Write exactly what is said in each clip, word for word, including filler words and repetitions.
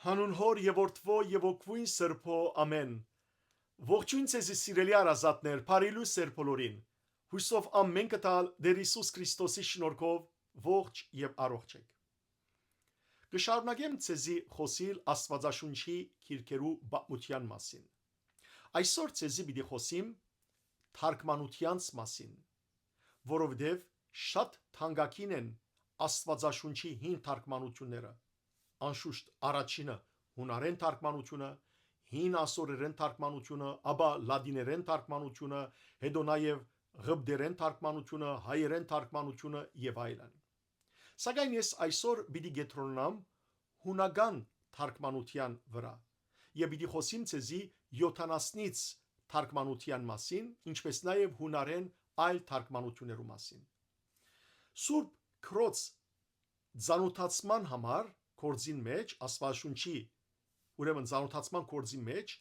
Հանուն Հօր եւ Որդւոյ եւ Հոգւոյն Սրբոյ, ամէն։ Ողջոյն ձեզի, սիրելի հարազատներ, բարի լոյս ձեր բոլորին։ Յուսով ամէն կտալ Տէր Յիսուս Քրիստոսի շնորհքով ողջ եւ առողջ էք։ Կը շարունակեմ ձեզի խօսիլ Աստուածաշունչի գիրքերու պատմութեան մասին։ Այսօր ձեզի պիտի խօսիմ թարգմանութեանց մասին, որովհետեւ շատ թանկագին են Աստուածաշունչի հին թարգմանութիւնները։ Անշուշտ առաջինը՝ յունարէն թարգմանութիւնը, հին ասորերէն թարգմանութիւնը, ապա լատիներէն թարգմանութիւնը, հետո նաեւ ղպտերէն թարգմանութիւնը, հայերէն թարգմանութիւնը եւ այլն։ Սակայն ես այսօր պիտի կեդրոնանամ յունական թարգմանութեան վրայ եւ պիտի խօսիմ ձեզի Յոթանասնից թարգմանութեան մասին, ինչպէս նաեւ յունարէն այլ թարգմանութիւններու մասին։ Սուրբ Քրոց ծանօթացման համար գործին մէջ, Աստուածաշունչի, ուրեմն, ծանօթացման գործին մէջ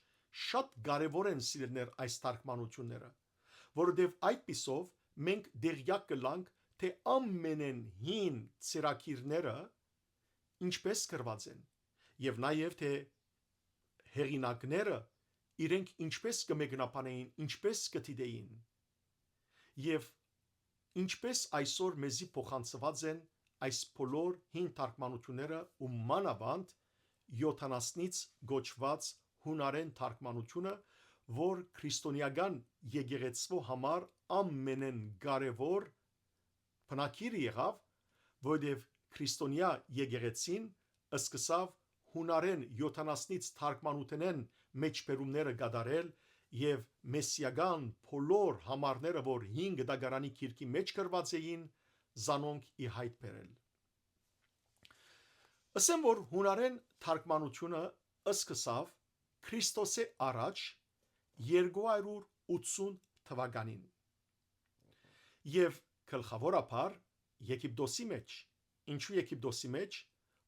շատ կարեւոր են, սիրելիներ, այս թարգմանութիւնները, որովհետեւ այդպիսով մենք տեղեակ կ'ըլլանք, թէ ամենէն հին ծերագիրները ինչպէս գրուած են եւ նաեւ թէ հեղինակները իրենք ինչպէս կը մեկնաբանէին, ինչպէս կը դիտէին եւ ինչպէս այսօր մեզի փոխանցուած են այս բոլոր հին թարգմանութիւնները ու մանաւանդ Յոթանասնից կոչուած յունարէն թարգմանութիւնը, որ քրիստոնեական եկեղեցւոյ համար ամենէն կարեւոր բնագիրը եղաւ, որովհետեւ քրիստոնեայ եկեղեցին սկսաւ յունարէն Յոթանասնից թարգմանութենէն մէջբերումները կատարել եւ մեսիական բոլոր համարները, որ հին կտակարանի գիրքի մէջ գրուած էին, զանոնք ի յայտ բերել։ Ըսեմ, որ յունարէն թարգմանութիւնը սկսաւ Քրիստոսէ առաջ երկու հարիւր ութսուն թուականին եւ գլխաւորաբար Եգիպտոսի մէջ։ Ինչու Եգիպտոսի մէջ?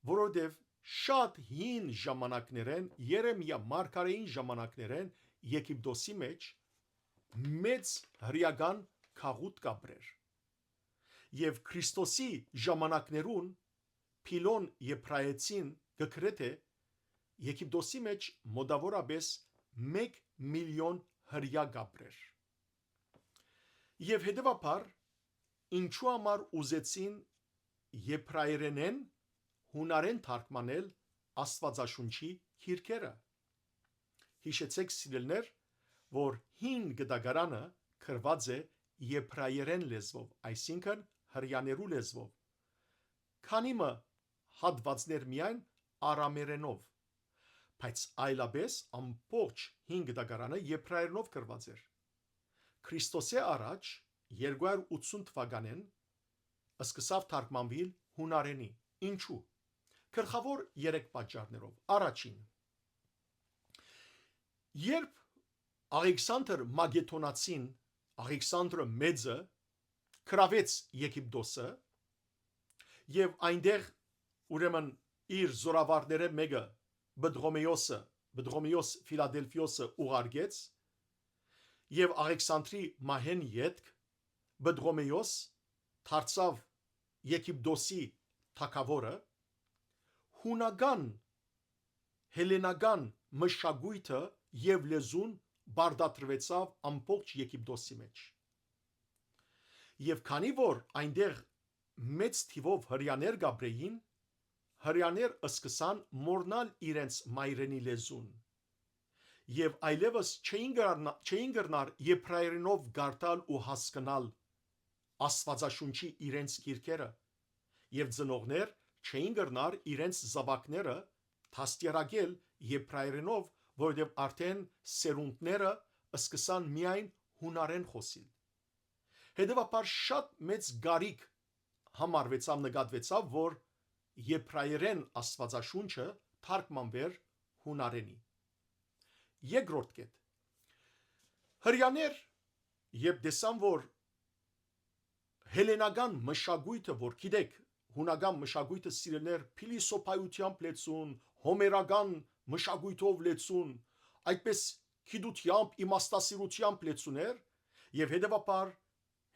Որովհետեւ շատ հին ժամանակներէն, Երեմիա մարգարէին ժամանակներէն Եգիպտոսի մէջ մեծ հրեական գաղութ կ'ապրէր։ Եւ Քրիստոսի ժամանակներուն Փիլոն Եբրայեցին կը գրէ, թէ Եգիպտոսի մէջ մօտաւորապէս մէկ միլիոն հրեա կ'ապրէր։ Եւ հետեւաբար, ինչու համար ուզեցին եբրայերէնէն յունարէն թարգմանել Աստուածաշունչի գիրքերը։ Յիշեցէք, սիրելիներ, որ հին կտակարանը գրուած է եբրայերէն լեզուով, այսինքն՝ հրեաներու լեզուով, քանի մը հատուածներ միայն արամերէնով, բայց այլապէս ամբողջ հին կտակարանը եբրայերէնով գրուած էր։ Քրիստոսէ առաջ երկու հարիւր ութսուն թուականէն սկսաւ թարգմանուիլ յունարէնի։ Ինչու՞։ Գլխաւոր երեք պատճառներով։ Առաջին, երբ Աղեքսանդր Մակեդոնացին, Աղեքսանդրը Մեծը, գրաւեց Եգիպտոսը եւ այնտեղ, ուրեմն, իր զորավարներէ մէկը, Պտղոմեոսը, Պտղոմեոս Ֆիլադելֆիոսը ուղարկեց եւ Աղեքսանդրի մահէն ետք Պտղոմեոս դարձաւ Եգիպտոսի թագաւորը, յունական, հելենական մշակոյթը եւ լեզուն պարտադրուեցաւ ամբողջ Եգիպտոսի մէջ։ Եւ քանի որ այնտեղ մեծ թիւով հրեաներ կ'ապրէին, հրեաներ սկսան մոռնալ իրենց մայրենի լեզուն եւ այլեւս չէին կրնա-, չէին կրնար եբրայերէնով կարդալ ու հասկնալ Աստուածաշունչի իրենց գիրքերը, եւ ծնողներ չէին կրնար իրենց զաւակները դաստիարակել եբրայերէնով, որովհետեւ արդէն սերունդները սկսան միայն յունարէն խօսիլ։ Հետեւաբար շատ մեծ կարիք համարուեցաւ, նկատուեցաւ, որ եբրայերէն Աստուածաշունչը թարգմանուէր յունարէնի։ Երկրորդ կետ։ Հրեաներ, երբ տեսան, որ հելենական մշակոյթը, որ գիտեք, յունական մշակոյթը, սիրելիներ, փիլիսոփայութեամբ լեցուն, հոմերական մշակոյթով լեցուն, այդպես գիտութեամբ, իմաստասիրութեամբ լեցուն էր, եւ հետեւաբար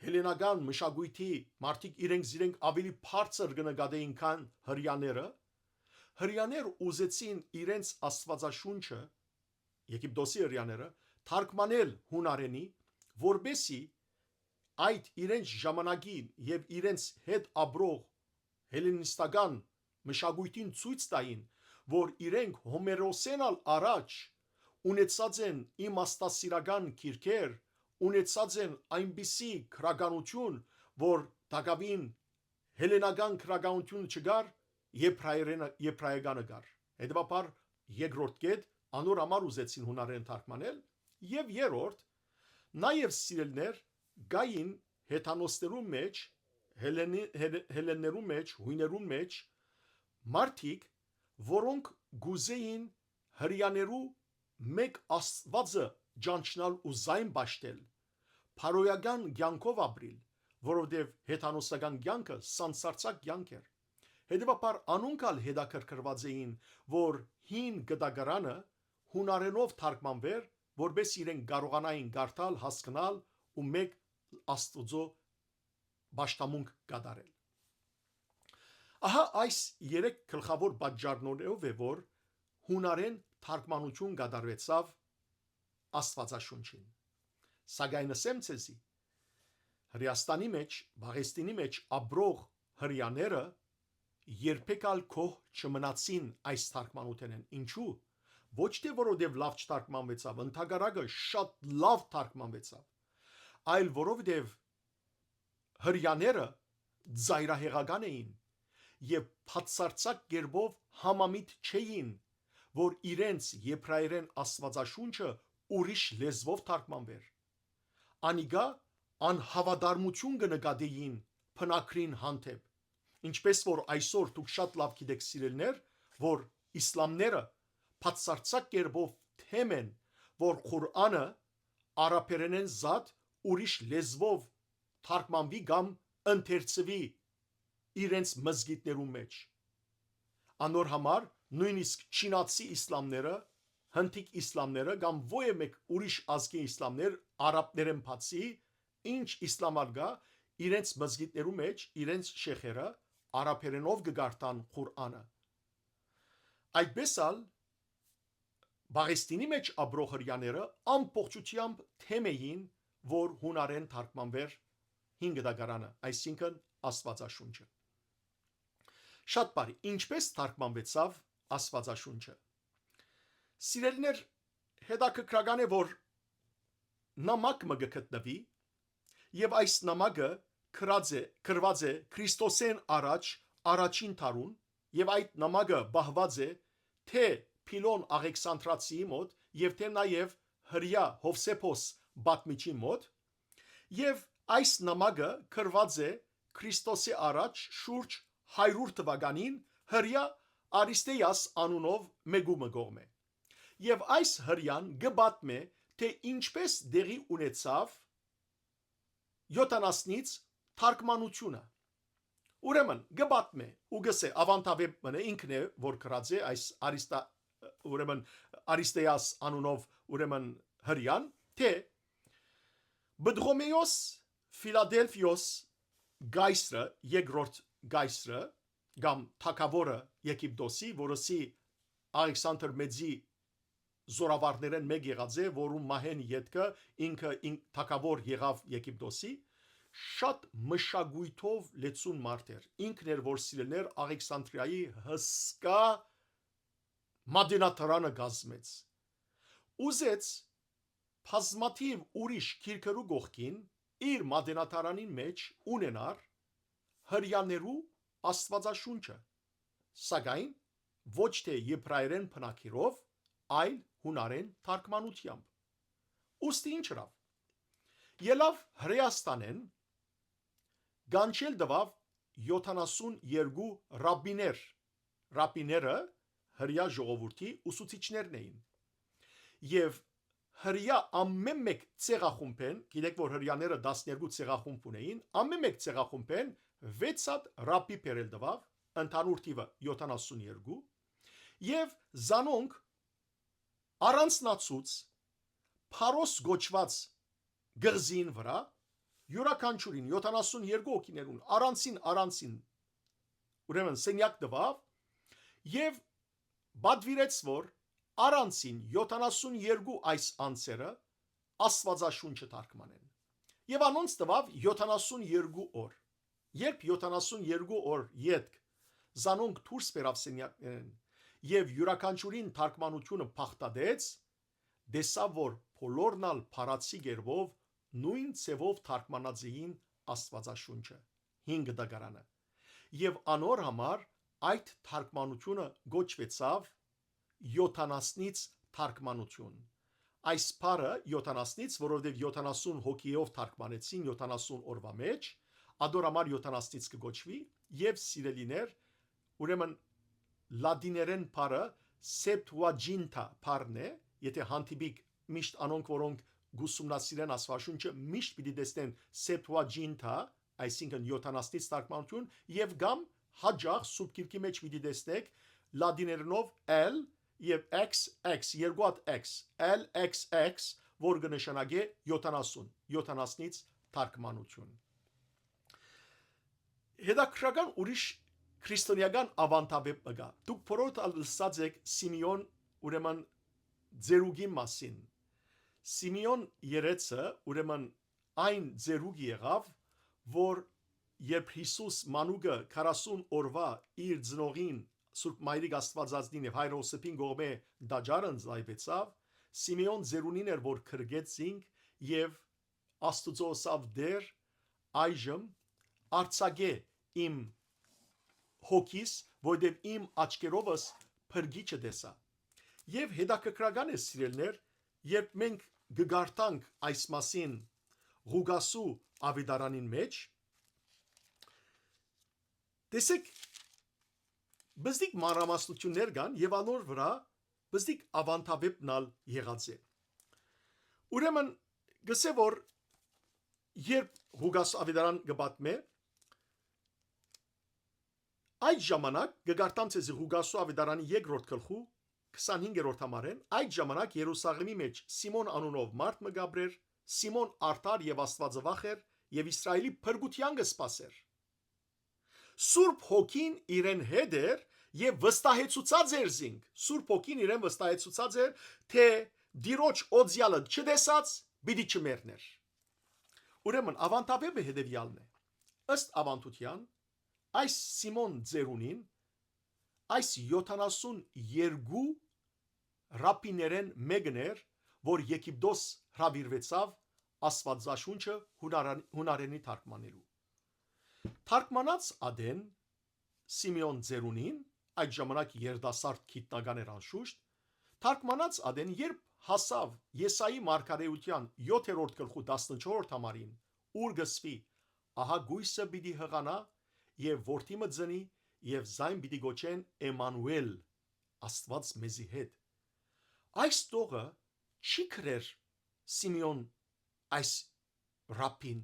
հելենական մշակոյթի մարդիկ իրենք զիրենք ավելի բարձր կը նկատէին, քան հրեաները, հրեաներ ուզեցին իրենց Աստուածաշունչը, Եգիպտոսի հրեաները, թարգմանել յունարենի, որպեսզի այդ իրենց ժամանակին եւ իրենց հետ ապրող հելլենիստական մշակոյթին ցոյց տային, որ իրենք Հոմերոսէն ալ առաջ ունեցած են իմաստասիրական կիրքեր, ունեցած են այնպիսի գրականութիւն, որ տակաւին հելլենական գրականութիւնը չկար եբրայերենը, եբրայականը կար։ Հետեւաբար երկրորդ կետ անոր համար ուզեցին յունարեն թարգմանել, եւ երրորդ, նաեւ սիրելիներ, կային հեթանոսներուն մէջ, հելենի-, հելե-, հելեններուն մէջ, յոյներուն մէջ մարդիկ, որոնք կուզեին հրեաներու մէկ Աստուածը ճանչնալ ու զայն պաշտել, բարոյական կեանքով ապրիլ, որովհետեւ հեթանոսական կեանքը սանսարցակ կեանք էր։ Հետեւաբար անոնք ալ հետաքրքրուած էին, որ հին գտակարանը յունարենով թարգմանուէր, որպէս իրենք կարողանային կարդալ, հասկնալ ու մէկ Աստուծոյ պաշտամունք կատարել։ Ահա այս երեք գլխաւոր պատճառներով է, որ յունարեն թարգմանութիւն կատարուեցաւ Աստուածաշունչին։ Սակայն ըսեմ ձեզի, Հրեաստանի մէջ, Պաղեստինի մէջ ապրող հրեաները երբեք ալ գոհ չմնացին այս թարգմանութենէն։ Ինչու՞։ Ոչ թէ որովհետեւ լաւ չթարգմանուեցաւ, ընդհակառակը շատ լաւ թարգմանուեցաւ, այլ որովհետեւ հրեաները ծայրահեղական էին եւ բացարձակ կերպով համամիտ չէին, որ իրենց եբրայերեն Աստուածաշունչը ուրիշ լեզուով թարգմանուէր։ Անիկա անհաւատարմութիւն կը նկատէին բնագրին հանդէպ, ինչպէս որ այսօր դուք շատ լաւ գիտէք, սիրելիներ, որ իսլամները բացարձակ կերպով դէմ են, որ Ղուրանը արաբերենէն զատ ուրիշ լեզուով թարգմանուի կամ ընթերցուի իրենց մզկիթներուն մէջ։ Անոր համար նոյնիսկ չինացի իսլամները, հնդիկ իսլամները կամ ոյ մէկ ուրիշ ազգի իսլամներ, արաբներէն բացի, ինչ իսլամ ալ կայ, իրենց մզկիթներու մէջ, իրենց շեյխերը արաբերենով կը կարդան Ղուրանը։ Այդպէս ալ Պաղեստինի մէջ ապրող հրեաները ամբողջութեամբ դէմ էին, որ յունարեն թարգմանուէր հին գտակարանը, այսինքն Աստուածաշունչը։ Շատ բարի, ինչպէս թարգմանուեցաւ Աստուածաշունչը։ Սիրելիներ, հետաքրքրական է, որ նամակ մը կը գտնուի, եւ այս նամակը գրած է, գրուած է Քրիստոսէն առաջ առաջին դարուն, եւ այդ նամակը պահուած է թէ Փիլոն Աղեքսանտրացիի մօտ եւ թէ նաեւ հրեայ Հովսեփոս պատմիչին մօտ, եւ այս նամակը գրուած է Քրիստոսի առաջ շուրջ հարիւր թուականին հրեայ Արիստեաս անունով մէկու մը կողմէ։ Եւ այս հրեան կը պատմէ, թէ ինչպէս տեղի ունեցաւ Յոթանասնից թարգմանութիւնը։ Ուրեմն, կը պատմէ ու կ'ըսէ, աւանդաւէ մըն է, ինքն է, որ գրած է այս Արիստա-, ուրեմն, Արիստեաս անունով, ուրեմն, հրեան, թէ Պտղոմեոս Ֆիլադելֆիոս կայսրը, երկրորդ կայսրը, կամ թագաւորը Եգիպտոսի, որսի Աղեքսանդր Մեծի զորավարներէն մէկ եղած է, որուն մահէն ետքը ինքը ին-, թագաւոր եղաւ Եգիպտոսի, շատ մշակոյթով լեցուն մարդ էր։ Ինքն էր, որ սիրելիներ Աղեքսանդրիայի հսկայ մատենադարանը կազմեց։ Ուզեց բազմաթիւ ուրիշ գիրքերու կողքին իր մատենադարանին մէջ ունենար հրեաներու Աստուածաշունչը, սակայն ոչ թէ եբրայերեն բնագիրով, այլ յունարեն թարգմանութեամբ։ Ուստի ինչ ըրաւ։ Ելաւ Հրեաստանէն, կանչել տուաւ յոթանասուն երկու ռաբիներ։ Ռաբիները հրեայ ժողովուրդի ուսուցիչներն էին։ Եւ հրեայ ամէն մէկ ցեղախումբէն, գիտէք, որ հրեաները տասներկու ցեղախումբ ունեին, ամէն մէկ ցեղախումբէն վեց հատ ռաբի բերել տուաւ, ընդհանուր թիւը յոթանասուն երկու, եւ զանոնք առանձնացուց Փարոս կոչուած կղզին վրայ, յուրաքանչիւրին, յոթանասուն երկու հոգիներուն, առանձին, առանձին, ուրեմն, սենեակ տուաւ եւ պատուիրեց, որ առանձին յոթանասուն երկու այս անձերը Աստուածաշունչը թարգմանեն։ Եւ անոնց տուաւ յոթանասուն երկու օր։ Երբ յոթանասուն երկու օր ետք զանոնք դուրս բերաւ սենեակներէն եւ իւրաքանչիւրին թարգմանութիւնը փախտատեց, տեսաւ, որ բոլորն ալ փառացի կերպով նոյն ձեւով թարգմանած էին Աստուածաշունչը, հին կտակարանը։ Եւ անոր համար այդ թարգմանութիւնը կոչուեցաւ յոթանասնից թարգմանութիւն։ Այս բառը յոթանասնից, որովհետեւ յոթանասուն հոգիով թարգմանեցին յոթանասուն օրուայ մէջ, ադոր համար յոթանասնից կը կոչուի, եւ սիրելիներ, ուրեմն լատիներէն բառը Septuaginta բառն է, եթե հանդիպիք միշտ անոնք, որոնք կ'ուսումնասիրեն Աստուածաշունչը, միշտ պիտի տեսնեն Septuaginta, այսինքն յոթանասնից թարգմանութիւն, եւ կամ յաճախ Սուրբ Գիրքի մէջ պիտի տեսնեք լատիներենով L եւ X X, երկու հատ X, L X X, որ կը նշանակէ յոթանասուն, յոթանասնից թարգմանութիւն։ Հետաքրքրական ուրիշ քրիստոնեական աւանդավէպ մը կայ։ Դուք բոլորդ ալ լսած էք Սիմէոն, ուրեմն, ծերուկին մասին։ Սիմէոն երեցը, ուրեմն, այն ծերուկ եղաւ, որ երբ Յիսուս մանուկը քառասուն օրուայ իր ծնողին, Սուրբ Մայրիկ Աստուածածնին եւ Հայր Յովսեփին կողմէ տաճար ընծայուեցաւ, Սիմէոն ծերունին էր, որ կրկեց զինք եւ Աստուծոյ ըսաւ. «Տէր, այժմ արձակէ իմ հոգիս, որովհետեւ իմ աչքերովս Փրկիչը տեսայ»։ Եւ հետաքրքրական է, սիրելիներ, երբ մենք կը կարդանք այս մասին Ղուկասու աւետարանին մէջ, տեսեք, բզդիկ մանրամասնութիւններ կան եւ անոր վրայ բզդիկ աւանդավէպն ալ եղած է։ Ուրեմն, կ'ըսէ, որ երբ Ղուկաս աւետարան կը պատմէ, այդ ժամանակ, կը կարդամ ձեզի Ղուկասու աւետարանի երկրորդ գլխու քսանհինգերորդ համարէն, այդ ժամանակ Երուսաղէմի մէջ Սիմոն անունով մարդ մը կ'ապրէր, Սիմոն արդար եւ Աստուածավախ էր եւ Իսրայէլի փրկութեան կը սպասէր։ Սուրբ Հոգին իրեն հետ էր եւ վստահեցուցած էր զինք։ Սուրբ Հոգին իրեն վստահեցուցած էր, թէ Տիրոջ օծեալը չտեսած պիտի չմեռներ։ Ուրեմն, աւանդավէպը հետեւեալն է։ Ըստ աւանդութեան, այս Սիմոն ծերունին, այս յոթանասուն երկու ռաբիներէն մէկն էր, որ Եգիպտոս հրաւիրուեցաւ Աստուածաշունչը հունարան-, հունարենի թարգմանելու։ Թարգմանած ատեն Սիմէոն ծերունին, այդ ժամանակ երիտասարդ գիտնական էր անշուշտ, թարգմանած ատեն, երբ հասաւ Եսայի մարգարէութեան յոթերորդ գլխու տասնչորսերորդ համարին, ուր կ'ըսուի. «Ահա կոյսը պիտի յղանայ եւ որդի մը ծնի, եւ զայն պիտի կոչեն Էմանուէլ, Աստուած մեզի հետ»։ Այս տողը չի գրեր Սիմէոն այս ռաբին,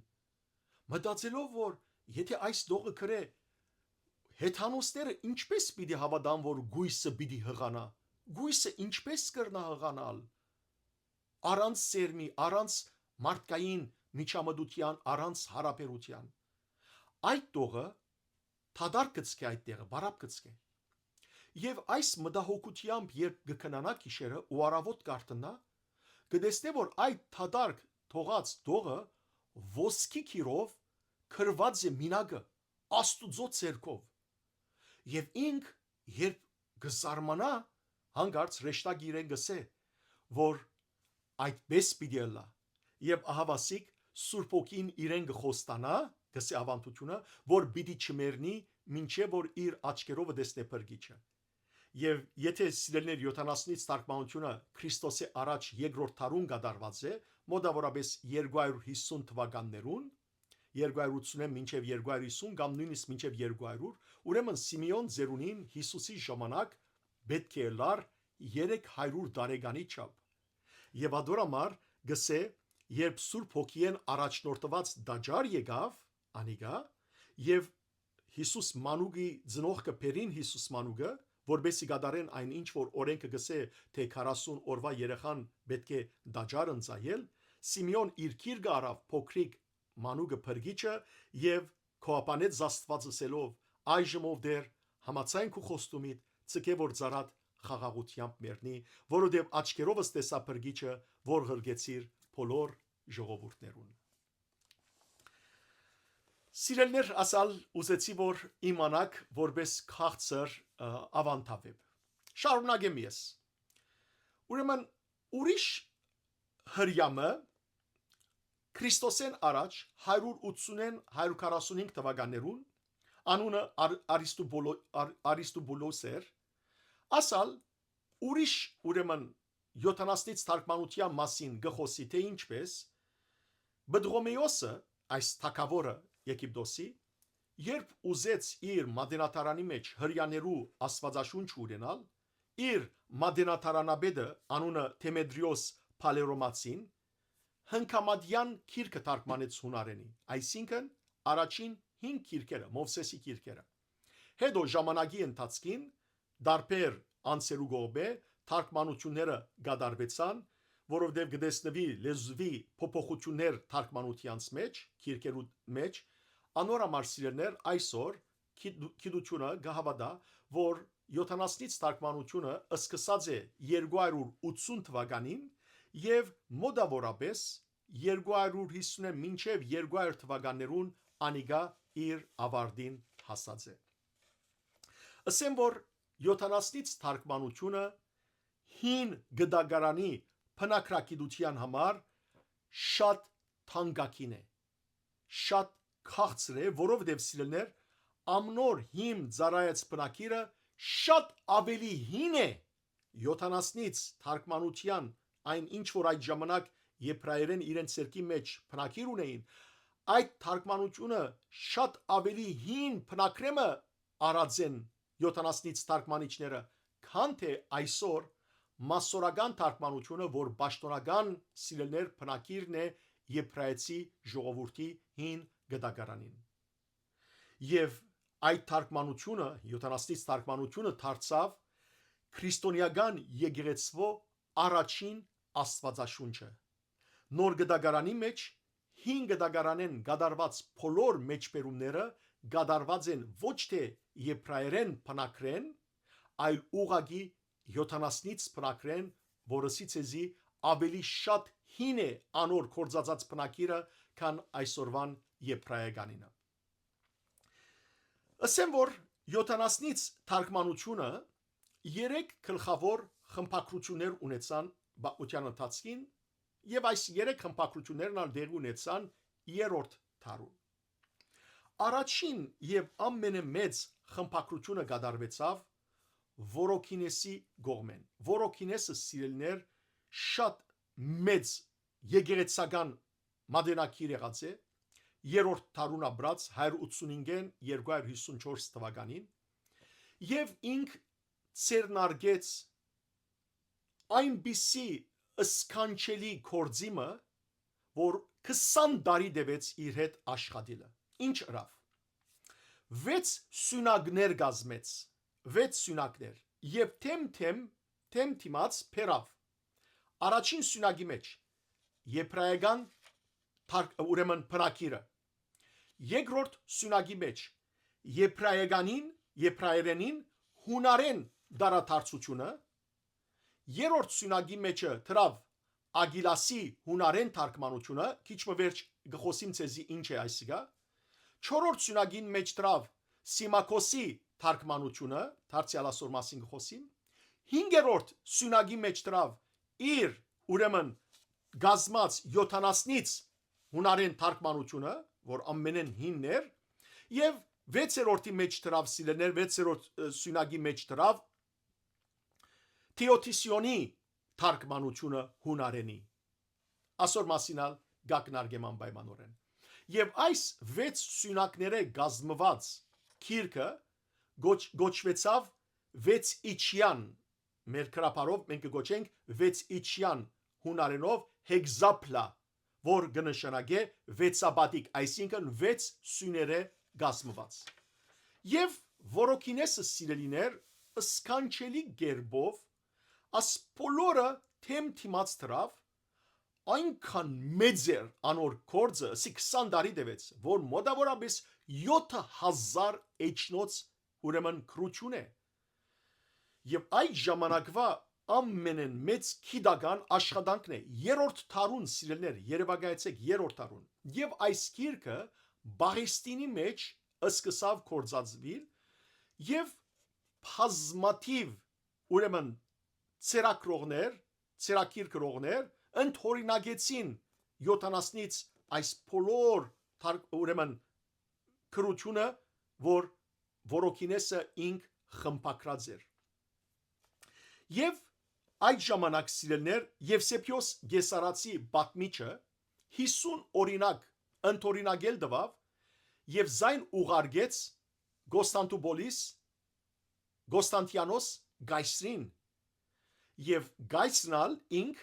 մտածելով, որ եթե այս տողը գրէ, հեթանոսները ինչպե՞ս պիտի հաւատան, որ կոյսը պիտի յղանայ։ Կոյսը ինչպե՞ս կրնայ յղանալ առանց սերմի, առանց մարդկային միջամտութեան, առանց յարաբերութեան։ Այդ տողը դատարկ կ'ցկէ այդ տեղը, բարապ կ'ցկէ։ Եւ այս մտահոգութեամբ երբ կը քնանայ գիշերը ու առաւօտ կ'արթնայ, կը տեսնէ, որ այդ դատարկ թողած տողը ոսկի գիրով գրուած է մինակը, Աստուծոյ ձեռքով։ Եւ ինք, երբ կը զարմանայ, յանկարծ հրեշտակը իրեն կ'ըսէ, որ այդպէս պիտի ըլլայ։ Եւ ահաւասիկ Սուրբ Հոգին իրեն կը խոստանայ, կ'ըսէ աւանդութիւնը, որ պիտի չմեռնի, մինչեւ որ իր աչքերովը տեսնէ Փրկիչը։ Եւ եթե, սիրելիներ, յոթանասունից թարգմանութիւնը Քրիստոսի առաջ երկրորդ դարուն կատարուած է, մօտաւորապէս երկու հարիւր յիսուն թուականներուն, երկու հարիւր ութսունէն մինչեւ երկու հարիւր յիսուն կամ նոյնիսկ մինչեւ երկու հարիւր, ուրեմն Սիմէոն ծերունին Յիսուսի ժամանակ պէտք է ըլլար երեք հարիւր տարեկանի չափ։ Եւ ադոր համար կ'ըսէ, երբ Սուրբ Հոգիէն առաջնորդուած տաճար եկաւ անիկա, եւ Յիսուս մանուկի ծնողքը բերին Յիսուս մանուկը, որպեսզի կատարեն այն ինչ որ օրենքը կ'ըսէ, թէ քառասուն օրուայ երեխան պէտք է տաճար ընծայել, Սիմէոն իր գիրկը առաւ փոքրիկ մանուկը Փրկիչը եւ գովաբանեց Աստուած ըսելով. «Այժմ, ով Տէր, համաձայն քու խոստումիդ, ցկէ որ ծառադ խաղաղութեամբ մեռնի, որովհետեւ աչքերովս տեսայ փրկիչը, որ ղրկեցիր բոլոր ժողովուրդներուն։ Սիրելներ, ասալ ուզեցի, որ իմանաք որպես քաղցր, ը, աւանդավեբ։ Շարունակեմ ես։ Ուրեմն, ուրիշ Հրեամը Քրիստոսէն առաջ հարիւր ութսունէն հարիւր քառասունհինգ թուականներուն, անունը Ար-, Արիստուբոլո-, Ար-, Արիստուբուլոս էր, ասալ ուրիշ, ուրեմն, յոթանասնից թարգմանութեան մասին կը խօսի, թէ ինչպէս Պտղոմեոսը, այս թագաւորը Եգիպտոսի, երբ ուզեց իր մատենադարանի մէջ Հրեաներու Աստուածաշունչը ունենալ, իր մատենադարանապետը, անունը Դեմետրիոս Փալերոմացին, Հնկամատեան գիրքը թարգմանեց յունարենի, այսինքն՝ առաջին հին գիրքերը, Մովսէսի գիրքերը։ Հետո ժամանակի ընթացքին, դարբեր անցերու կողմէ թարգմանութիւնները կատարուեցան, որովհետեւ կը տեսնուի լեզուի փոփոխութիւններ թարգմանութեանց մէջ, գիրքերու մէջ, անոր համար, սիրելներ, այսօր գիտ-, գիտութիւնը կը հաւատայ, որ յոթանասնից թարգմանութիւնը սկսած է երկու հարիւր ութսուն թուականին եւ մօտաւորապէս երկու հարիւր յիսունէն մինչեւ երկու հարիւր թուականներուն անիկա իր աւարտին հասած է։ Ըսեմ, որ յոթանասնից թարգմանութիւնը հին գտակարանի բնագրագիտութեան համար շատ թանկագին է, շատ քաղցր է, որովհետեւ, սիրելներ, ամնոր հիմ ծառայած բնագիրը շատ աւելի հին է յոթանասնից թարգմանութեան, այն ինչ որ այդ ժամանակ եբրայերէն իրենց ձեռքի մէջ բնագիր ունէին, այդ թարգմանութիւնը շատ աւելի հին բնագրէ մը առած են յոթանասնից թարգմանիչները, քան թէ այսօր մասսորական թարգմանութիւնը, որ պաշտօնական, սիրելներ, բնագիրն է եբրայեցի ժողովուրդի հին գտակարանին։ Եւ այդ թարգմանութիւնը, յոթանասնից թարգմանութիւնը դարձաւ քրիստոնեական եկեղեցւոյ առաջին Աստուածաշունչը։ Նոր գտակարանի մէջ հին գտակարանէն կատարուած բոլոր մէջբերումները կատարուած են ոչ թէ եբրայերէն բնագրէն, այլ ուղղակի յոթանասնից բնագրէն, որ ըսի ձեզի աւելի շատ հին է անոր գործածած բնագիրը, քան այսօրուան եբրայեկանինը։ Ըսեմ, որ յոթանասնից թարգմանութիւնը երեք գլխաւոր խմբագրութիւններ ունեցան պատմութեան ընթացքին եւ այս երեք խմբագրութիւններն ալ տեղի ունեցան երրորդ դարուն։ Առաջին եւ ամենամեծ խմբագրութիւնը կատարուեցաւ Որոքինեսի կողմէն։ Որոքինեսը, սիրելիներ, շատ մեծ եկեղեցական մատենակիր եղած է, երրորդ դարուն ապրած, հարիւր ութսունհինգէն երկու հարիւր յիսունչորս թուականին, եւ ինք ձեռնարկեց այնպիսի սքանչելի գործի մը, որ քսան տարի տեւեց իր հետ աշխատիլը։ Ինչ ըրաւ։ Վեց սիւնակներ կազմեց, վեց սիւնակներ, եւ թեմ-թեմ, թեմ դիմաց բերաւ։ Առաջին սիւնակի մէջ եբրայական թարգ-, ուրեմն բնագիրը, երկրորդ սիւնակի մէջ եբրայեկանին, եբրայերէնին յունարէն դարադարձութիւնը, երրորդ սիւնակի մէջը դրաւ Ագիլասի յունարէն թարգմանութիւնը, քիչ մը վերջ կը խօսիմ ձեզի ինչ է այսիգա, չորրորդ սիւնակին մէջ դրաւ Սիմակոսի թարգմանութիւնը, դարձեալ ասոր մասին կը խօսիմ, հինգերորդ սիւնակի մէջ դրաւ իր, ուրեմն, կազմած յոթանասնից յունարէն թարգմանութիւնը, որ ամենէն հինն էր, եւ վեցերորդի մէջ դրաւ, սիրելիներ, վեցերորդ, ը, սիւնակի մէջ դրաւ Թեոդիսիոնի թարգմանութիւնը յունարէնի։ Ասոր մասին ալ կակնարկեմ անպայմանօրէն։ Եւ այս վեց սիւնակներէ կազմուած գիրքը գոչ-, գոչուեցաւ Վեց Իջեան, մեր գրաբարով մենք կը գոչենք Վեց Իջեան, յունարէնով Հեքզապլա, որ կը նշանակէ վեցապատիկ, այսինքն վեց սիւներէ կազմուած։ Եւ Որոքինեսը, սիրելիներ, սքանչելի կերպով աս բոլորը թեմ դիմաց դրաւ, այնքան մեծ էր անոր գործը, ըսի քսան տարի տեւեց, որ մոտաւորապէս յոթ հազար էջնոց, ուրեմն, գրութիւն է։ Եւ այդ ժամանակուայ ամենէն մեծ գիտական աշխատանքն է, երրորդ դարուն, սիրելիներ, երեւակայեցէք, երրորդ դարուն։ Եւ այս գիրքը Պաղեստինի մէջ սկսաւ կործածուիլ, եւ բազմաթիւ, ուրեմն, ցերակրողներ, ցերակիր գրողներ ընդօրինակեցին Յոթանասնից այս բոլոր թար-, ուրեմն, գրութիւնը, որ Որոքինեսը ինք խմբագրած էր։ Եւ այդ ժամանակ, սիրելիներ, Եւսեփիոս Կեսարացի պատմիչը յիսուն օրինակ ընդօրինակել տուաւ եւ զայն ուղարկեց Կոստանտուպոլիս, Կոստանտիանոս կայսրին, եւ կայսրն ալ ինք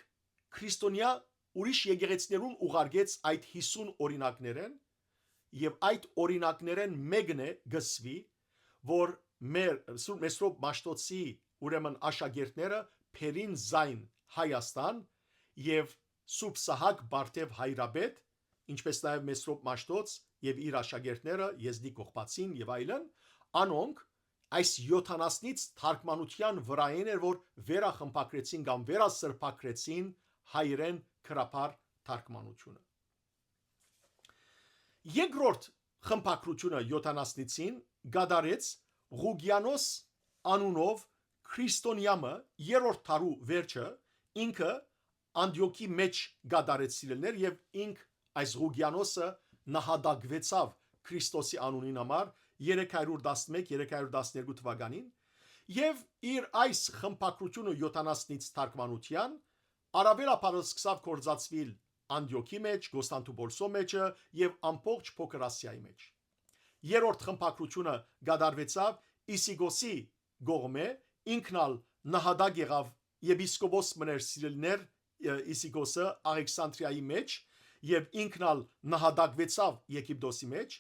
քրիստոնեայ ուրիշ եկեղեցիներուն ուղարկեց այդ յիսուն օրինակներէն, եւ այդ օրինակներէն մէկն է կ'ըսուի, որ մեր Սուրբ Մեսրոպ Մաշտոցի, ուրեմն, աշակերտները բերին զայն Հայաստան, եւ Սուրբ Սահակ Բարթեւ հայրապետ, ինչպէս նաեւ Մեսրոպ Մաշտոց եւ իր աշակերտները, Եզդի Կողբացին եւ այլն, անոնք այս Յոթանասնից թարգմանութեան վրայէն էր, որ վերախմբագրեցին կամ վերասրբագրեցին հայերէն գրաբար թարգմանութիւնը։ Երկրորդ խմբագրութիւնը Յոթանասնիցին կատարեց Ղուկիանոս անունով քրիստոնեայ մը, երրորդ դարու վերջը, ինքը Անտիոքի մէջ կատարեց, սիրելիներ, եւ ինք, այս Ղուկիանոսը, նահատակուեցաւ Քրիստոսի անունին համար երեք հարիւր տասնմէկ, երեք հարիւր տասներկու թուականին, եւ իր այս խմբագրութիւնը Յոթանասնից թարգմանութեան առաւելաբար սկսաւ կործածուիլ Անտիոքի մէջ, Կոստանտուպոլսոյ մէջը եւ ամբողջ Փոքր Ասիայի մէջ։ Երրորդ խմբագրութիւնը կատարուեցաւ Իսիկոսի կողմէ, ինքն ալ նահատակ եղաւ, եպիսկոպոս մըն էր, սիրելիներ, Իսիկոսը Աղեքսանտրիայի մէջ, եւ ինքն ալ նահատակուեցաւ Եգիպտոսի մէջ,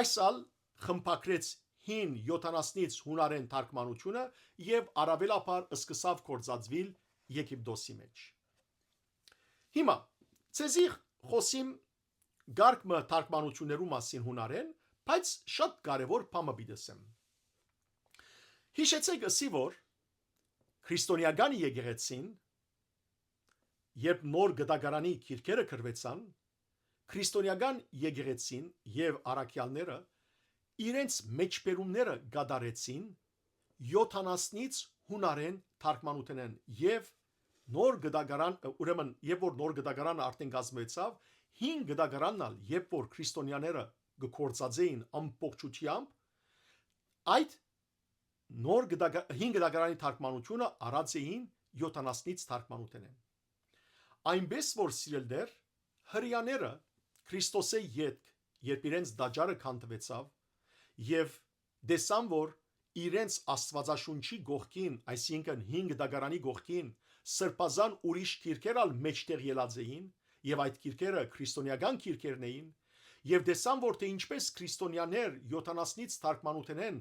այս ալ խմբագրեց հին Յոթանասնից յունարէն թարգմանութիւնը եւ առաւելաբար սկսաւ կործածուիլ Եգիպտոսի մէջ։ Հիմա, ձեզի խօսիմ կարգ մը թարգմանութիւններու մասին յունարէն, բայց շատ կարեւոր բան մը պիտի ըսեմ։ Յիշեցէք, ըսի որ քրիստոնեական եկեղեցին, երբ նոր կտակարանի գիրքերը գրուեցան, քրիստոնեական եկեղեցին եւ առաքեալները իրենց մեջբերումները կատարեցին Յոթանասնից յունարէն թարգմանութենէն, եւ նոր կտակարան, ուրեմն, երբ որ նոր կտակարանը արդեն կազմուեցաւ, հին կտակարանն ալ, երբ որ քրիստոնեաները կը գործածէին ամբողջութեամբ, այդ նոր կտակա-, հին կտակարանի թարգմանութիւնը առած էին Յոթանասնից թարգմանութենէն։ Այնպէս որ, սիրելիներ, հրեաները Քրիստոսէ ետք, երբ իրենց տաճարը քանդուեցաւ, եւ տեսան, որ իրենց Աստուածաշունչի կողքին, այսինքն՝ հին կտակարանի կողքին, սրբազան ուրիշ գիրքեր ալ մէջտեղ ելած էին, եւ այդ գիրքերը քրիստոնեական գիրքերն էին, եւ տեսան, որ թէ ինչպէս քրիստոնեաներ Յոթանասնից թարգմանութենէն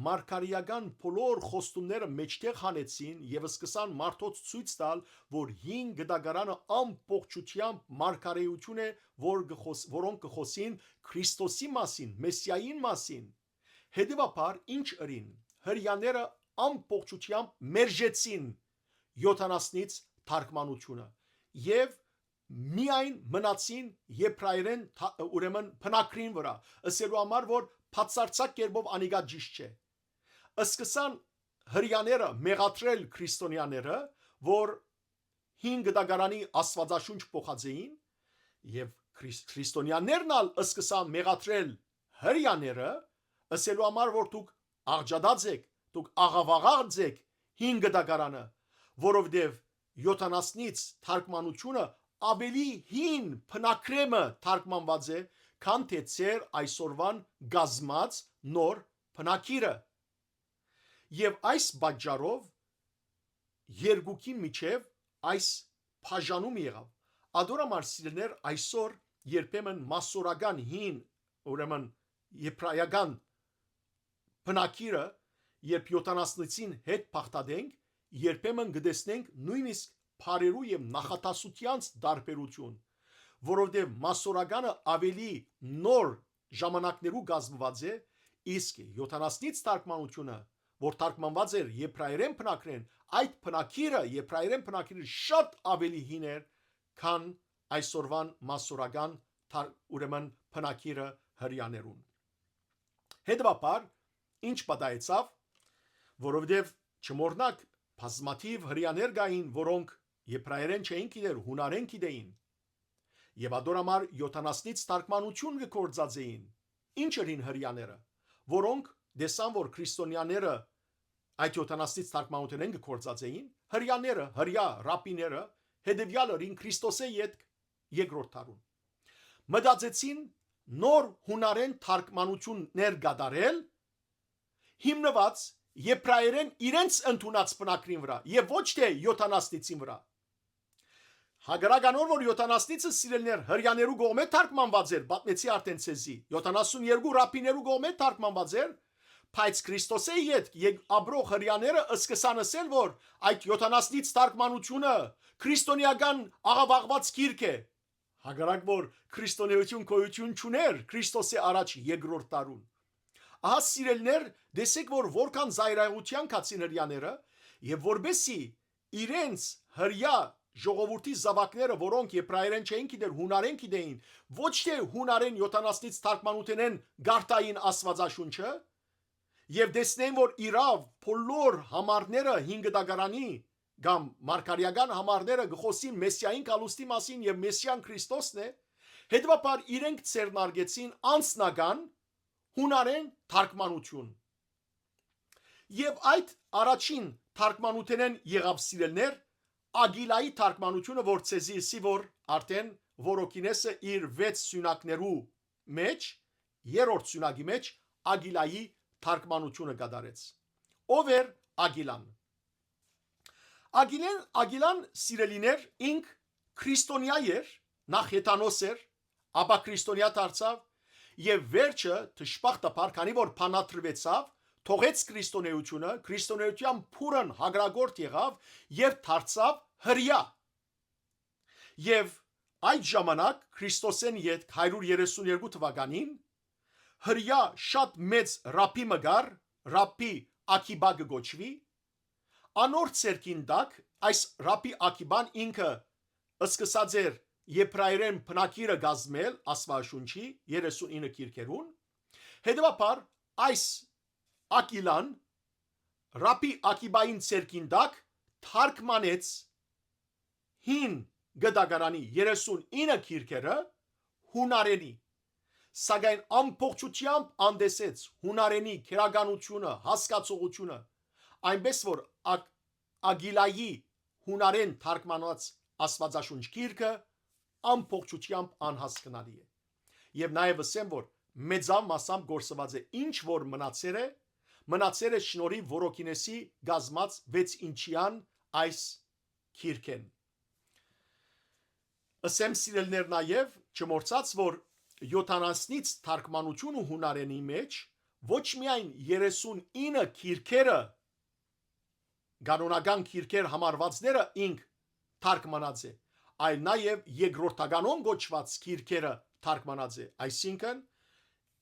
մարգարէական բոլոր խոստումները մէջտեղ հանեցին եւ սկսան մարդոց ցոյց տալ, որ հին կտակարանը ամբողջութեամբ մարգարէութիւն է, որ կը խոս-, որոնք կը խօսին Քրիստոսի մասին, Մեսիային մասին։ Հետեւաբար, ինչ ըրին, հրեաները ամբողջութեամբ մերժեցին Յոթանասնից թարգմանութիւնը եւ միայն մնացին եբրայերէն թա-, ուրեմն բնագրին վրայ, ըսելու համար, որ բացարձակ կերպով անիկա ճիշտ չէ։ Սկսան հրեաները մեղադրել քրիստոնեաները, որ հին կտակարանի Աստուածաշունչ փոխած էին, եւ քրիս-, քրիստոնեաներն ալ սկսան մեղադրել հրեաները, ըսելու համար, որ դուք աղճատած եք, դուք աղաւաղած եք հին կտակարանը, որովհետեւ Յոթանասնից թարգմանութիւնը աւելի հին բնագրէ մը թարգմանուած է, քան թէ ձեր այսօրուան կազմած նոր բնագիրը։ Եւ այս պատճառով երկուքի միջեւ այս բաժանում եղաւ։ Ատոր համար, սիրելիներ, այսօր երբեմն մասսորական հին, ուրեմն եբրայական բնագիրը, երբ Յոթանասնիցին հետ բաղդատենք, երբեմն կը տեսնենք նոյնիսկ բառերու եւ նախադասութեանց տարբերութիւն, որովհետեւ մասսորականը աւելի նոր ժամանակներու կազմուած է, իսկ Յոթանասնից թարգմանութիւնը որ թարգմանուած էր եբրայերէն բնագիրէն, այդ բնագիրը, եբրայերէն բնագիրը շատ աւելի հին էր, քան այսօրուան մասսորական թար-, ուրեմն բնագիրը հրեաներուն։ Հետեւաբար, ինչ պատահեցաւ, որովհետեւ չմոռնաք, բազմաթիւ հրեաներ կային, որոնք եբրայերէն չէին գիտեր, յունարէն գիտեին։ Եւ ատոր համար յոթանասնից թարգմանութիւն կը գործածէին։ Ինչ ըրին հրեաները, որոնք տեսան, որ քրիստոնյաները այդ յոթանասնից թարգմանութենէն կը գործածէին, հրեաները, հրեա ռաբիները, հետեւեալ ըրին Քրիստոսէ ետք երկրորդ դարուն։ Մտածեցին նոր յունարէն թարգմանութիւններ կատարել, հիմնուած եբրայերէն իրենց ընդունած բնագրին վրայ եւ ոչ թէ յոթանասնիցին վրայ։ Հակառակ անոր, որ յոթանասնիցը, սիրելիներ, հրեաներու կողմէ թարգմանուած էր, պատմեցի արդէն ձեզի, յոթանասուն երկու ռաբիներու կողմէ թարգմանուած էր, բայց Քրիստոսէ ետք եք ապրող հրեաները սկսան ըսել, որ այդ յոթանասնից թարգմանութիւնը քրիստոնեական աղաւաղուած գիրք է, հակառակ որ քրիստոնեություն գոյութիւն չունէր Քրիստոսի առաջ երկրորդ դարուն։ Ահա, սիրելիներ, տեսեք, որ որքան զայրայղութեան գացին հրեաները, եւ որպեսզի իրենց հրեա ժողովուրդի զաւակները, որոնք եբրայերէն չէին գիտեր, յունարէն գիտեին, ոչ թէ յունարէն յոթանասնից թարգմանութենէն գարտային Աստուածաշունչը, եւ տեսնեն, որ իրաւ բոլոր համարները հին գտակարանի կամ մարգարեական համարները կը խօսին Մեսիային գալուստի մասին եւ Մեսիան Քրիստոսն է, հետեւաբար իրենք ձեռնարկեցին անձնական յունարէն թարգմանութիւն։ Եւ այդ առաջին թարգմանութենէն եղաւ, սիրելիներ, Ագիլայի թարգմանութիւնը, որ ձեզի ըսի, որ արդէն Որոքինեսը իր վեց սիւնակներու մէջ, երրորդ սիւնակի մէջ Ագիլայի թարգմանութիւնը կատարեց։ Ո՞վ էր Ագիլան։ Ագիլեն, Ագիլան, սիրելիներ, ինք քրիստոնեայ էր, նախ հեթանոս էր, ապա քրիստոնեայ դարձաւ եւ վերջը, դժբախտաբար, քանի որ բանադրուեցաւ, թողեց քրիստոնեությունը, քրիստոնեութեան փուռն հակառակորդ եղաւ եւ դարձաւ հրեա։ Եւ այդ ժամանակ, Քրիստոսէն ետք հարիւր երեսուն երկու թուականին, հրեա շատ մեծ ռաբի մը կար, ռաբի Ագիպա կը կոչուի, անոր ձեռքին տակ այս ռաբի Ագիպան ինքը սկսած էր եբրայերէն բնագիրը կազմել Աստուածաշունչի երեսուն ինը գիրքերուն, հետեւաբար այս Ագիլան ռաբի Ագիպային ձեռքին տակ թարգմանեց հին գտակարանի երեսուն ինը գիրքերը յունարէնի, սակայն ամբողջութեամբ անտեսեց յունարէնի քերականութիւնը, հասկացողութիւնը, այնպէս որ Ագ-, Ագիլայի յունարէն թարգմանած Աստուածաշունչ գիրքը ամբողջութեամբ անհասկնալի է։ Եւ նաեւ ըսեմ, որ մեծամասամբ կորսուած է, ինչ որ մնացեր է, մնացեր է շնորհիւ Որոքինեսի կազմած վեց ինչեան այս գիրքէն։ Ըսեմ, սիրելիներ, նաեւ չմոռցած, որ յոթանասնից թարգմանութիւնը յունարէնի մէջ ոչ միայն երեսուն ինը գիրքերը, կանոնական գիրքեր համարվածները ինք թարգմանած է, այլ նաեւ երկրորդականոն կոչուած գիրքերը թարգմանած է, այսինքն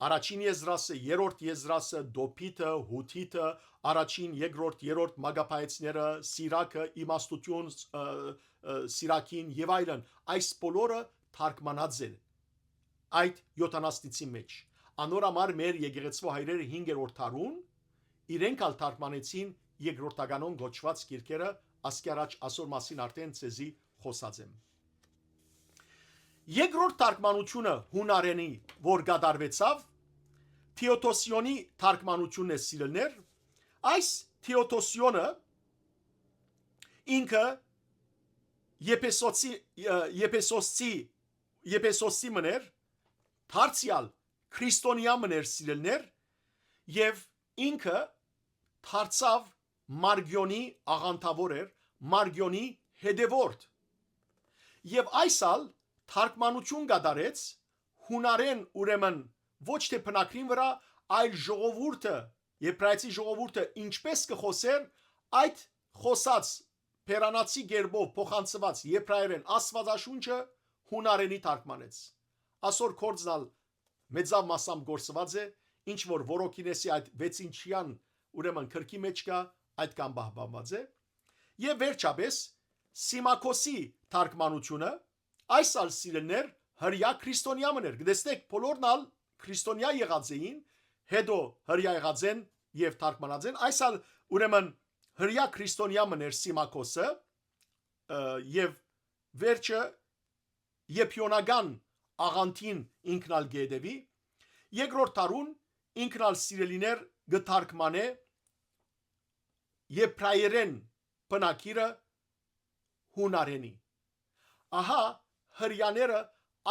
առաջին Եզրասը, երրորդ Եզրասը, Դոփիթը, Հութիթը, առաջին, երկրորդ, երրորդ Մագապայեցները, Սիրակը, Իմաստութիւն, ը, ը, Սիրակին եւ այլն, այս բոլորը թարգմանած են այդ յոթանասնիցի մէջ։ Անոր համար մեր եկեղեցւոյ հայրերը հինգերորդ դարուն իրենք ալ թարգմանեցին երկրորդականոն կոչուած գիրքերը, ասկի առաջ ասոր մասին արդէն ձեզի խօսած եմ։ Երկրորդ թարգմանութիւնը յունարէնի, որ կատարուեցաւ, Թեոդոսիոնի թարգմանութիւնն է, սիրելիներ։ Այս Թեոդոսիոնը ինքը Եփեսոցի, ը, Եփեսոսցի, Եփեսոսցի մըն էր, դարձեալ քրիստոնեայ մըն էր, սիրելիներ, եւ ինքը դարձաւ Մարգիոնի աղանդաւոր էր, Մարգիոնի հետեւորդ։ Եւ այս ալ թարգմանութիւն կատարեց յունարէն, ուրեմն ոչ թէ բնագրին վրայ, այլ ժողովուրդը, եբրայեցի ժողովուրդը ինչպես կը խօսէր, այդ խօսած բերանացի կերպով փոխանցուած եբրայերէն Աստուածաշունչը յունարէնի թարգմանեց։ Ասոր կորձն ալ մեծամասամբ կորսուած է, ինչ որ Որոքինեսի այդ վեցինչեան ուրեմն քրքի մէջ կայ, այդքան պահպանուած է։ Եւ վերջապէս, Սիմակոսի թարգմանութիւնը, այս ալ, սիրելիներ, հրեայ քրիստոնեայ մըն էր։ Կտեսնէք, բոլորն ալ քրիստոնեայ եղած էին, հետո հրեայ եղած են եւ թարգմանած են։ Այս ալ, ուրեմն, հրեայ քրիստոնեայ մըն էր Սիմակոսը, ը, եւ վերջը եփիոնական աղանդին ինքն ալ կը հետեւի։ Երկրորդ դարուն ինքն ալ, սիրելիներ, կը թարգմանէ եբրայերէն բնագիրը յունարէնի։ Ահա հրեաները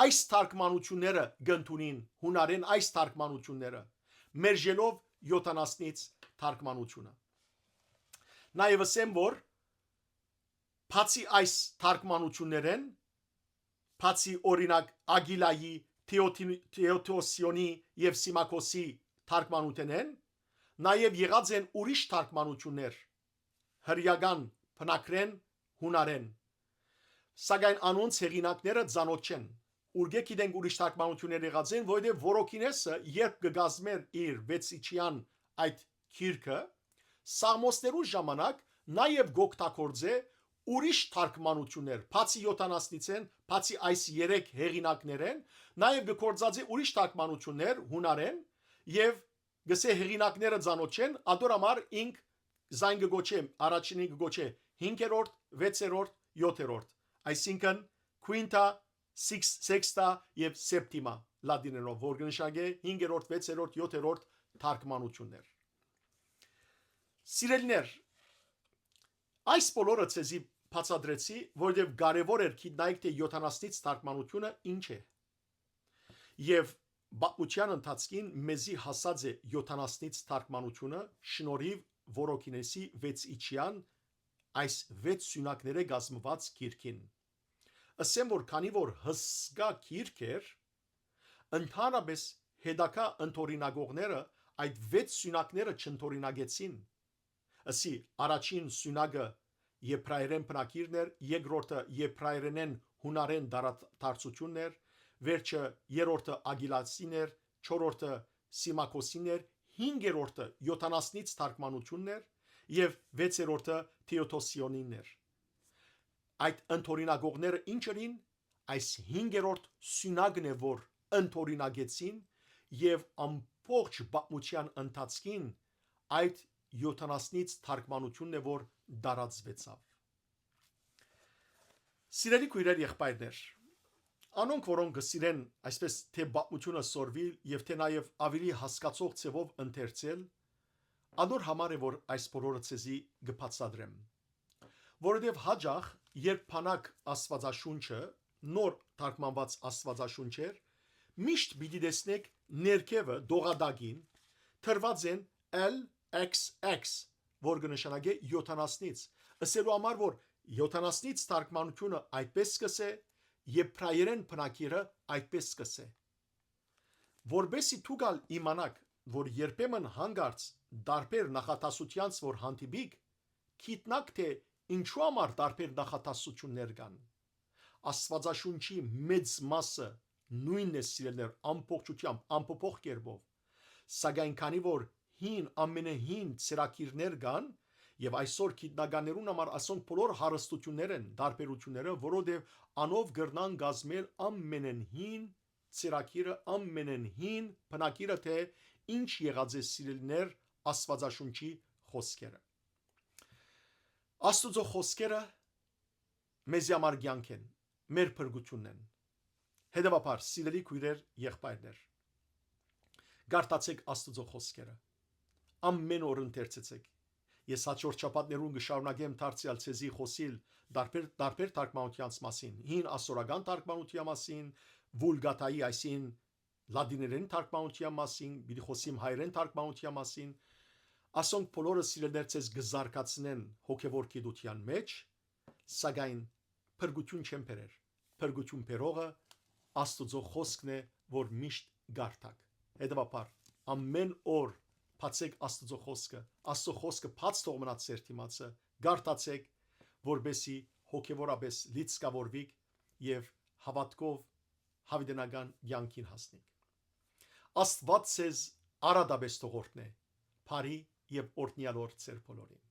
այս թարգմանութիւնները կ'ընդունին, յունարէն այս թարգմանութիւնները, մերժելով Յոթանասնից թարգմանութիւնը։ Նաեւ ըսեմ, որ բացի այս թարգմանութիւններէն, բացի, օրինակ, Ագիլայի, Թեոթի-, Թեոդոսիոնի եւ Սիմակոսի թարգմանութենէն, նաեւ եղած են ուրիշ թարգմանութիւններ, հրեական բնագրէն, յունարէն, սակայն անոնց հեղինակները ծանօթ չեն։ Ուրկէ գիտենք ուրիշ թարգմանութիւններ եղած են, որովհետեւ Որոքինեսը, երբ կը կազմէր իր Վեցիչեան այդ գիրքը, սաղմոսներու ժամանակ նաեւ կ'օգտագործէ ուրիշ թարգմանութիւններ, բացի Յոթանասնիցէն, բացի այս երեք հեղինակներէն, նաեւ կը գործածէ ուրիշ թարգմանութիւններ յունարէն եւ գսէ հեղինակները ծանօթ չեն, ադոր համար ինք զայն կը գոչէ, առաջինին կը գոչէ հինգերորդ, վեցերորդ, յոթերորդ, այսինքն Quinta, Six-, Sexta եւ Septima, լատիներով, որ կը նշանակէ հինգերորդ, վեցերորդ, յոթերորդ թարգմանութիւններ։ Սիրելիներ, այս բոլորը ձեզի բացատրեցի, որովհետեւ կարեւոր էր գիտնայիք, թէ Յոթանասնից թարգմանութիւնը ինչ է։ Եւ պատմութեան ընթացքին մեզի հասած է Յոթանասնից թարգմանութիւնը շնորհիւ Որոքինեսի Վեցիչեան այս վեց սիւնակներէ կազմուած գիրքին։ Ըսեմ, որ քանի որ հսկայ գիրք էր, ընդհանրապէս հետագայ ընդօրինակողները այդ վեց սիւնակները չընդօրինակեցին։ Ըսի, առաջին սիւնակը եբրայերէն բնագիրն էր, երկրորդը եբրայերէնէն յունարէն դարադարձութիւնն էր, վերջը, երրորդը Ագիլասին էր, չորրորդը Սիմակոսին էր, հինգերորդը Յոթանասնից թարգմանութիւնն էր եւ վեցերորդը Թեոդոսիոնին էր։ Այդ ընդօրինակողները ինչ ըրին, այս հինգերորդ սիւնակն է, որ ընդօրինակեցին եւ ամբողջ պատմութեան ընթացքին այդ Յոթանասնից թարգմանութիւնն է, որ տարածուեցաւ։ Սիրելի քոյրեր, եղբայրներ, անոնք, որոնք կը սիրեն այսպես թէ պատմութիւնը սորվիլ եւ թէ նաեւ աւելի հասկացող ձեւով ընթերցել, անոր համար է, որ այս բոլորը ձեզի կը բացատրեմ։ Որովհետեւ յաճախ, երբ բանակ Աստուածաշունչը, նոր թարգմանուած Աստուածաշունչեր, միշտ պիտի տեսնեք ներքեւը, դողատակին, դրուած են L X X, որ կը նշանակէ յոթանասնից, ըսելու համար, որ յոթանասնից թարգմանութիւնը այդպես կ'ըսէ, եբրայերէն բնագիրը այդպես կ'ըսէ։ Որպեսզի դուք ալ իմանաք, որ երբեմն հանկարծ տարբեր նախադասութեանց որ հանդիպիք, գիտնաք, թէ ինչու համար տարբեր նախադասութիւններ կան։ Աստուածաշունչի մեծ մասը նոյնն է, սիրելիներ, ամբողջութեամբ, անփոփոխ կերպով։ Սակայն քանի որ հին, ամենահին ծրագիրներ կան, եւ այսօր գիտնականներուն համար ասոնք բոլոր հարստություններ են, տարբերությունները, որովհետեւ անով կրնան կազմել ամենեն հին ծրագիրը, ամենեն հին բնագիրը, թէ ինչ եղած է, սիրելիներ, Աստուածաշունչի խօսքերը։ Աստուծոյ խօսքերը մեզի համար կեանք են, մեր փրկութիւնն են։ Հետեւաբար, սիրելի քոյրեր, եղբայրներ, կարդացեք Աստուծոյ խօսքերը։ Ամեն օր ընթերցեցեք։ Ես հաջորդ շաբաթներուն կը շարունակեմ դարձեալ ձեզի խօսիլ տարբեր, տարբեր թարգմանութեանց մասին, հին ասորական թարգմանութեան մասին, Վուլգատայի, այսին լատիներեն թարգմանութեան մասին, պիտի խօսիմ հայերեն թարգմանութեան մասին։ Ասոնք բոլորը, սիրելիներ, ձեզ կը զարգացնեն հոգեվոր գիտութեան մեջ, սակայն փրկութիւն չեն բերեր։ Փրկութիւն բերողը Աստուծոյ խօսքն է, որ միշտ կարդաք։ Հետեւաբար, ամեն օր բացեք Աստուծոյ խօսքը, Աստուծոյ խօսքը բաց թող մնաց ձեր դիմացը, կարդացեք, որպեսզի հոգեվորապէս լիցքաւորուիք եւ հաւատքով յաւիտենական կեանքին հասնիք։ Աստուած ձեզ արատապէս թող օրհնէ, բարի եւ օրհնեալ օր ձեր բոլորին։